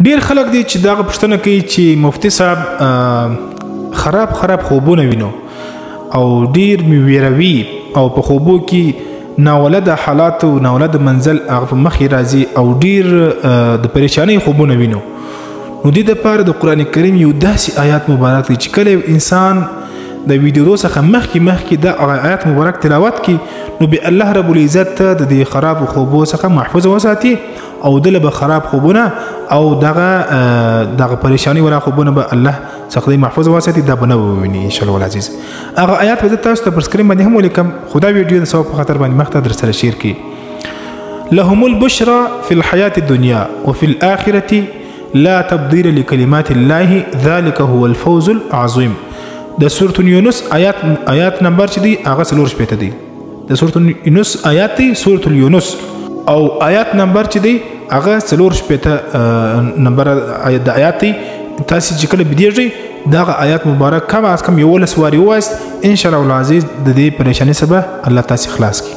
ډیر خلک دي چې دغه پوښتنه کوي چې مفتي صاحب خراب خراب خوبونه وینو او ډیر مې ویروي او په خوبو کې ناولده حالات او ناولده منزل هغه په مخې راځي او ډیر د پریشانۍ خوبونه وینو. نو دې دپاره د قرآن کریم یو داسې آیات مبارک دی چې کله یو انسان د ویدیدو څخه مخکې مخکې دا آیات مبارک تلاوت کړي نو به الله رب العزت د دې خرابو خوبو څخه محفوظ وساتي او دله به خراب خوبونه او دغه پریشانی ولا خوبونه به الله څخه دی محفوظ وساتي، دا به نه وویني ان شاء الله العزیز. هغه آیات به زه تاسو ته پر سکرین باندې هم ولیکم، خو دا ویډیو د ثواب په خاطر باندې مخته در سره شیر کړي. لهم البشرى في الحياة الدنيا وفي الآخرة لا تبديل لكلمات الله ذلك هو الفوز العظيم. د سورة یونس آیات نمبر چې دی هغه 64 دی. د سورة یونس آیات دی، سورة یونس او آیات نمبر چې دی هغه 64 نمبر د آیات دی. تاسو چې کله بدیږئ دغه آیات مبارک کم از کم 11 وارې ووایاست، ان شاء الله العزیز د دې پریشانۍ څخه به الله تاسو خلاص کړي.